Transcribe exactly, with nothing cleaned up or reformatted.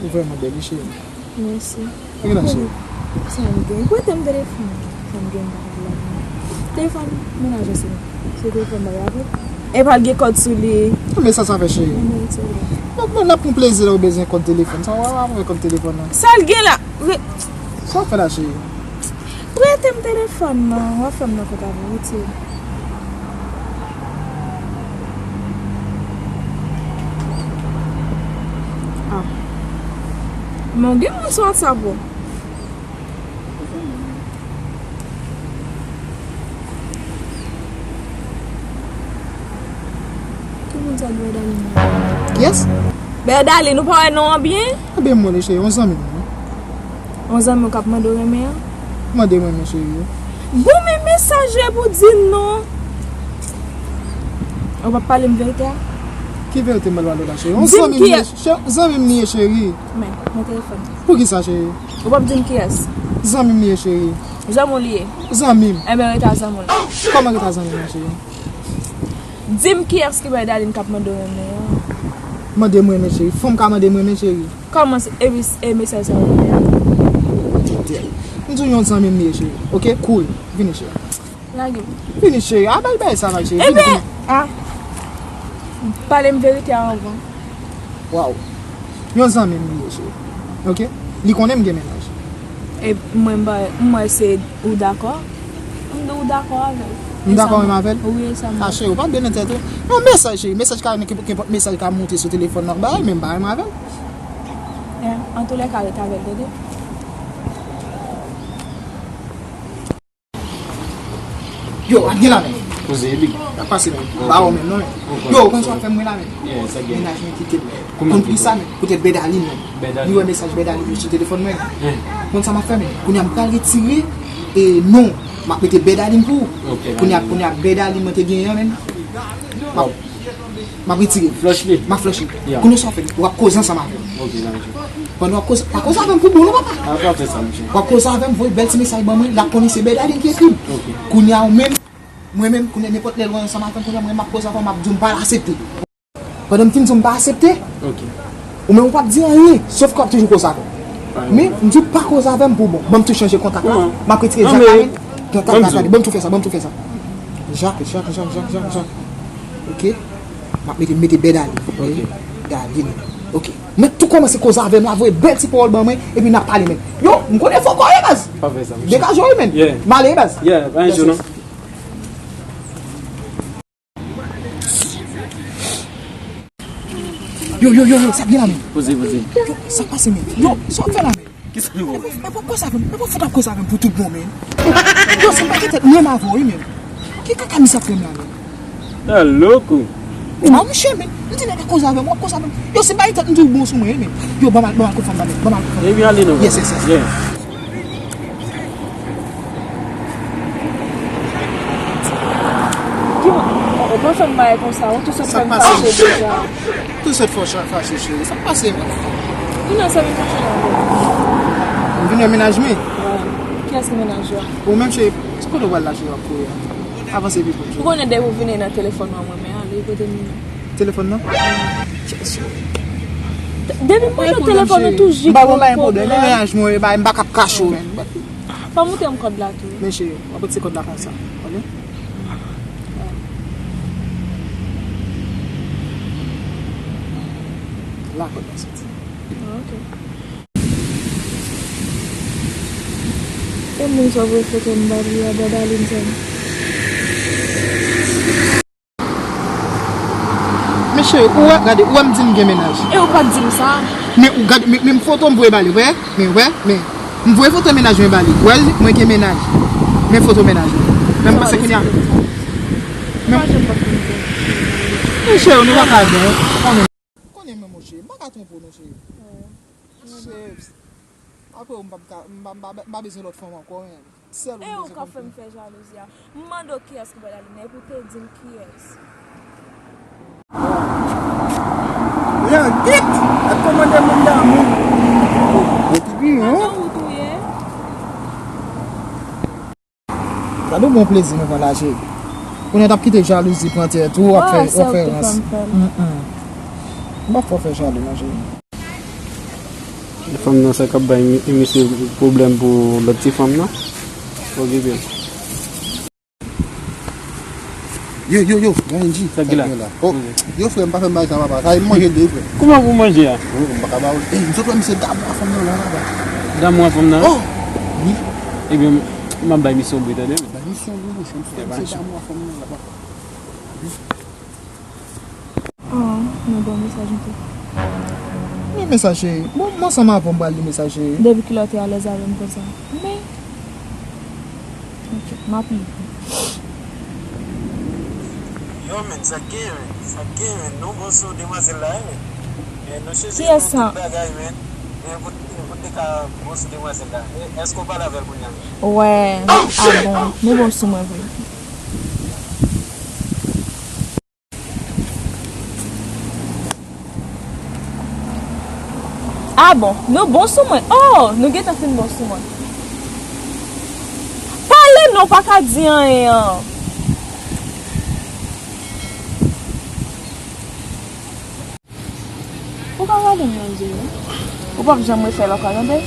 Ou vrèman bèl, wi, cheri. Mèsi. Ou gen la, cheri? Sa m gen? Prete m telefòn. Sa m gen, m pa konn la. Telefòn mennaj ou se, se telefòn bagay avè. E pa l gen kòd sou li. Men sa, sa fè, cheri? Mwen retire. Donk, mwen, n ap pran plezi lè ou bezwen kòd telefòn. Sa, w ap pran kòd telefòn nan. Sa l gen la? Re- Sa w fè la, cheri? Prete m telefòn nan. W ap fè m nan kont avè w. Retire. Ah. Men w gen moun sou WhatsApp ou. Ki moun sa, Bèdalin nan? Kiyès? Bèdalin, ou pa wè non an byen? Ebyen, mwen, cheri, yon zanmi m, wi. Yon zanmi w k ap mande w renmen an? Mande m renmen, cheri, wi. Bon, men mesaj la pou di n non. Ou p ap pale m verite a? Ki verite m pral pale w la, cheri? Yon zanmi m li ye, cheri, zanmi m li ye, cheri. Men, men telefòn. Poukisa, cheri? Ou p ap di m kiyès? Zanmi m li ye, cheri. Zanmi w li ye? Zanmi m. Enben, rete a zanmi w la. Kòman rete a zanmi m la, cheri? Di m kiyès ki bay Darline k ap mande w renmen an. Mande m renmen, cheri. Fanm ka mande m renmen, cheri. Kòman se, e, e mesaj sa yo renmen an? M di w yon zanmi m li ye, cheri. Oke, cool. Vini, cheri. Lage m. Vini, cheri. A, bay, bay sa, bay, cheri. Vini, vini. Ebyen, a. Pale m verite a anvan. Waw. Yon zanmi m li ye, cheri. Oke? Li konnen m gen mennaj. E mwen, m pa, m wè se ou dakò. M di w dakò avè l. M dakò menm avè l? Wi, e sa m wè. A, cheri, ou pa byen nan tèt ou. Yon mesaj, cheri. Mesaj ka, kenpòt mesaj ka monte sou telefòn nan. Bay, men m pa renmen avè l. E, antoulèka, rete avè l, tande? Yo, ap gen la, men. Poze, big. Sa pase, men. Ba ou menm, non, men. Yo, ou konn sa w ap fè m, mwen la, men. Mennaj mwen kite m. Konn plis sa, men. Kote Bèdalin, men. Li wè mesaj Bèdalin sou telefòn mwen. Konn sa m ap fè, men. Kounye a m pral retire, e non, m ap mete Bèdalin pou ou. Kounye a, kounye a Bèdalin mwen te genyen an, men. M ap M ap retire. Flush li. M ap flush li. Kounye sa w ap fè, w ap koze ansanm avè m. Pandan w ap koze, pa koze avè m pou bon non, papa. A, pa fè sa, monchè. W ap koze avè m, voye bèl ti mesaj ban mwen, l ap konnen se Bèdalin ki ekri m. Kounye a ou menm, mwen menm, kounye a nenpòt lè l wè ansanm avè m, kounye a mwen m ap koze avè w, m ap di w m pa aksepte. Pandan m fin di w m pa aksepte, ou menm ou p ap di anyen, sòf ke w ap toujou koze avè m. Men, m di w pa koze avè m pou bon. Ban m tou chanje kontak la, m ap retire Jak la, men. Kontak la, tande, ban m tou fè sa, ban m tou fè sa. Jak, Jak, Jak. Oke. M ap mete, mete Bèdalin. Oke. Darline. Oke. Mèt tou kòmanse koze avè m la, voye bèl ti pawòl ban mwen, epi n ap pale, men. Yo, m konnen fò kò ye, baz. Pa fè sa, monchè. Degaje w, wi, men. M ale, baz. Yeah, pa gen jou, non. Yo, yo, yo, yo, sa byen la, men. Poze, poze. Yo, sa k pase, men? Yo, sa w ap fè la, men? Kisa nou wè? E pou, e pou koze avè m, e pou fout ap koze avè m pou tout bon, men. Yo, se m pa gen tèt menm avè w, wi, men. Ki kaka misye ap fè m la, men? Sa loko. Yo, monchè, men. M di nèg la koze avè m, w ap koze avè m. Yo, se m pa gen tèt, m di w bon sou mwen, wi, men. Yo, ban m al, ban m al kot fanm nan, men. Ban m al kot fanm nan. Epi ale non. Yes, yes, yes. Yeah. Ou, ou pa fè m bagay konsa, ou tou sot fè m fache deja. Tou sot fè w fache, cheri. Sa k pase, menm? Kounye a sa vin fache la ankò. M vin wè mennaj mwen. Kiyès ki mennaj ou a? Ou menm, cheri, se kote w pral la, cheri, w ap kouri a? Avanse pi pwòch. Ou konnen depi w vini nan telefòn mwen, mwen men ale kote m ye. Telefòn nan? Depi m mande w telefòn ou toujou. M pa gen pwoblèm. Mennaj mwen, e bay, m pa ka ap kache w, men. Pa montre m kòd la tou. Men cheri, w ap retire kòd la konsa. Oke? La kòd la soti. Ah, oke. E moun sa voye foto m ba li a, Bèdalin sa. Men cheri, ou wè, gade, ou wè m di m gen mennaj. E ou pa t di m sa? Men ou gade, men, men foto m voye ba li, wè, men, wè, men. M voye foto mennaj mwen ba li. Wè, mwen gen mennaj. Men foto mennaj mwen. Men m panse kounye a. Men cheri, nou pa ka gen. Konnen mwen, monchè, m pa ka twonpe w non, cheri. Cheri, apre w, m pa, m pa, m pa, m pa bezwen lòt fanm ankò, men. Sèl ou m bezwen. E ou k ap fè m fè jalouzi a. M mande w kiyès ki bay Darline, epi w te di m kiyès. Langit ap kòmande moun damou. Yo te pi, hein? Nan wout ou ye? Gade yon bon plezi nou pran la, cheri. Kounye a t ap kite jalouzi pran tèt ou, w ap fè, w ap fè rans. Mm, mm. M p ap fè w fè jalou, non, cheri. Fanm nan sa k ap bay mi- misye pwoblèm pou lòt ti fanm nan. Okipe l. Yo, yo, yo, Benji. Sa ki la? Sa ki la? Oh, yo, frè, m pa fè m bagay sa, papa. Sa e manje l de, frè. Kouman pou manje a? Oh, m pa ka ba ou. Ey, m sot wè misye damou a fanm nan la, papa. Damou a fanm nan? Oh, wi. Ebyen, m ap bay misye yon bri, tande, wi. Bay misye yon bri, monchè. M sot wè misye damou a fanm nan la, papa. Oh, mwen ba w mesaj m tou. Men mesaj, cheri. Bon, m ansanm avè w, m pral li mesaj, cheri. Depi kilè w te alèz avè m konsa? Men, ok, m ap li. Yo, men, sa k genyen, men? Sa k genyen, men? Nou bon sou demwazèl la, wi, men. Men nou chèche tout bagay, men. Men kote, kote ka bon sou demwazèl la? E, èske w pale avè l kounye a, men? Wè, a bon, nou bon sou mwen vre. Ah bon, nou bon sou mwen. Oh, nou gentan fin bon sou mwen. Pale non, pa ka di anyen an. Ou ka gade m nan je yo. Ou p ap janm refè l ankò, tande?